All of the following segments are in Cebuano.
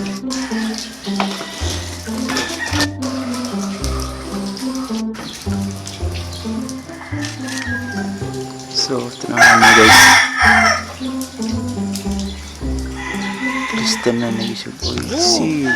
So, tanawan niyo, guys. Tristan na nag-isip oil seal.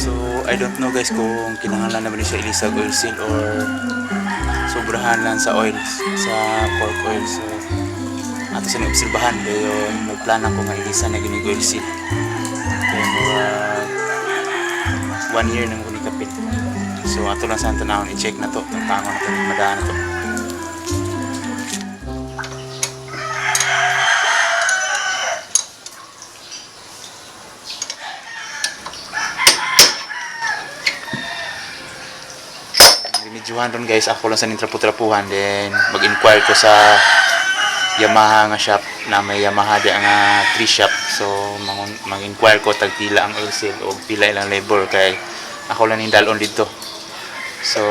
So, I don't know, guys, kung kinahanglan naman siya ilisag oil seal or sobrahan lang sa oil, sa pork oil. So, ato sa obserbahan dayon magplano ko nga ilisan na ginig oil seal. Kaya mga one year na mo ni kapit. So, ato lang sa tanawon, i-check na to. Tantangon na to, madaan na to. Remedyohan ron, guys, ako lang sa nintrapu-trapuhan, then mag-inquire ko sa Yamaha nga shop na may Yamaha di nga tree shop. So mag-inquire ko tag pila ang oil seal o pila ilang labor kay ako lang ning dalon dito. So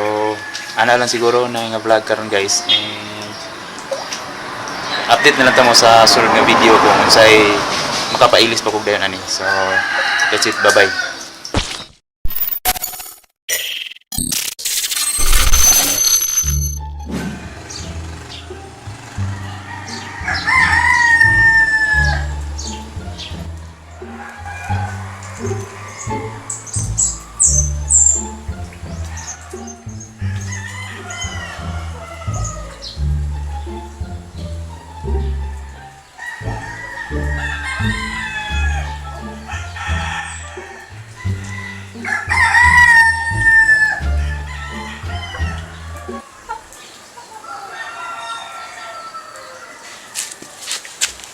ana lang siguro na nga vlog karon, guys, and update na lang ta mo sa sunod nga video kung unsay makapailis pa kog dayon ani. So that's it, bye bye.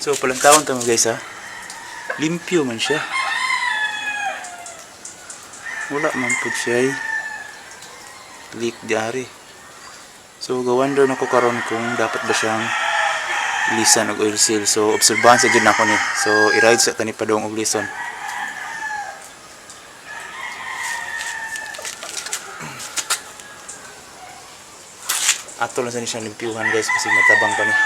So palantawon ta mo, guys, ha. Limpyo man siya. Wala man pud siya ay leak diari. So ga-wonder na ko karon kung dapat ba siyang ilisan og oil seal. So obserbahan sa jud nako ni. So i-ride sa tani padong og lison. Ato lang sa ni siyang limpyuhan, guys, kasi matabang pa ni.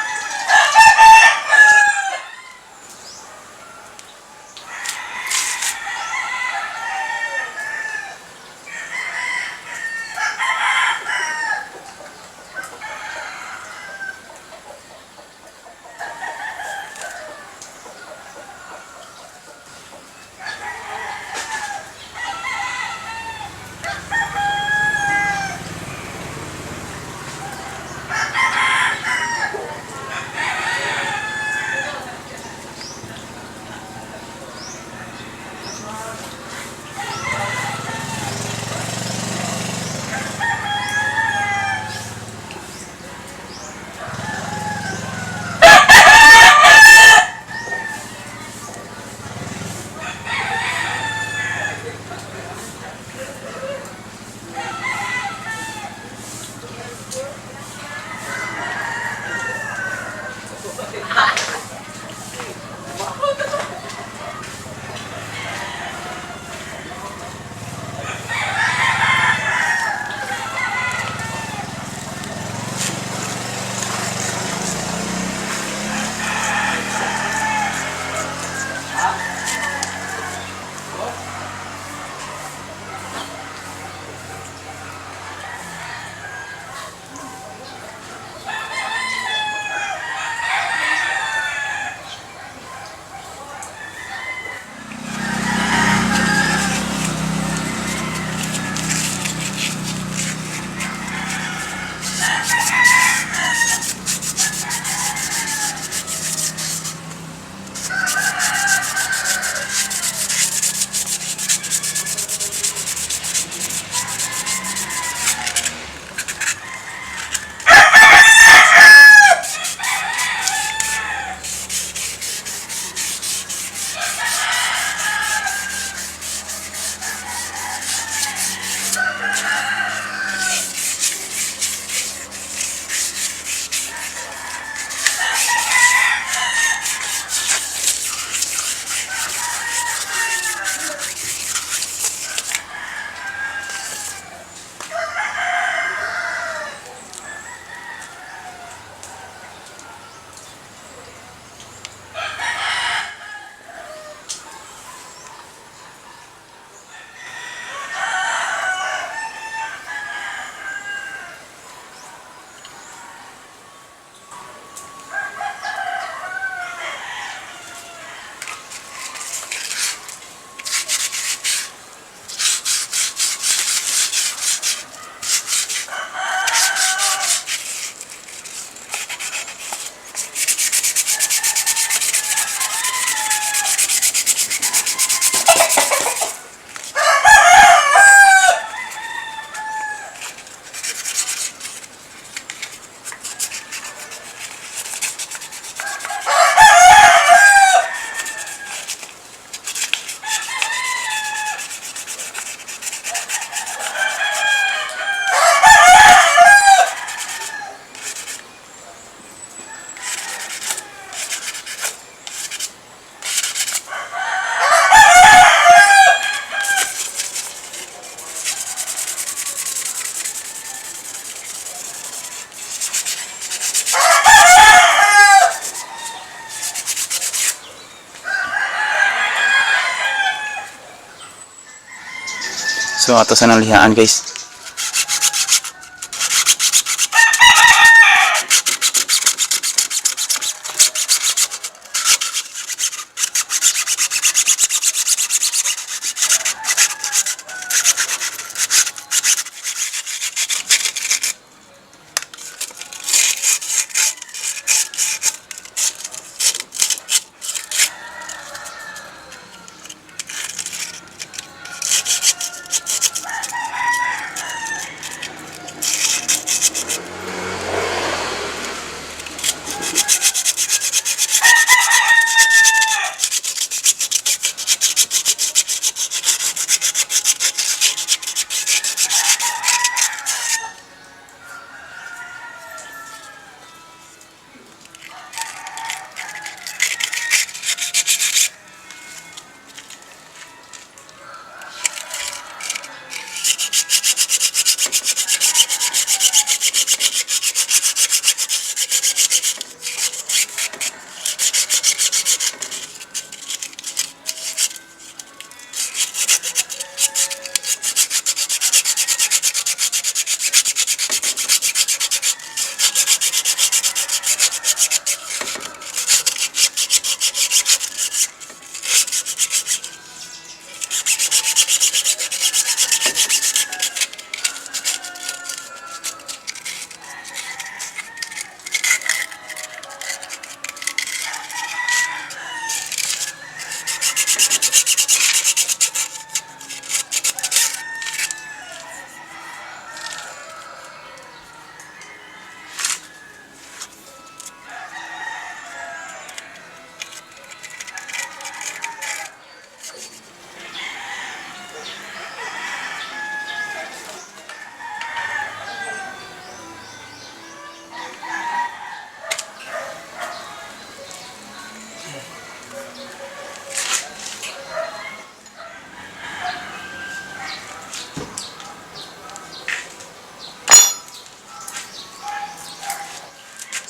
So ato sa nang lihaan, guys.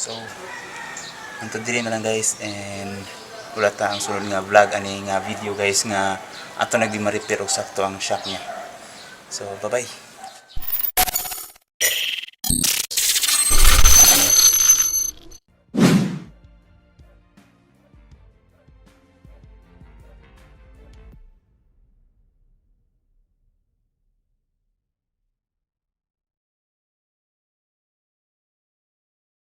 So, hantod diri na lang, guys, and wala ta ang sunod nga vlog ani nga video, guys, nga ato nagdi ma-repair og sakto ang shock niya. So, bye-bye.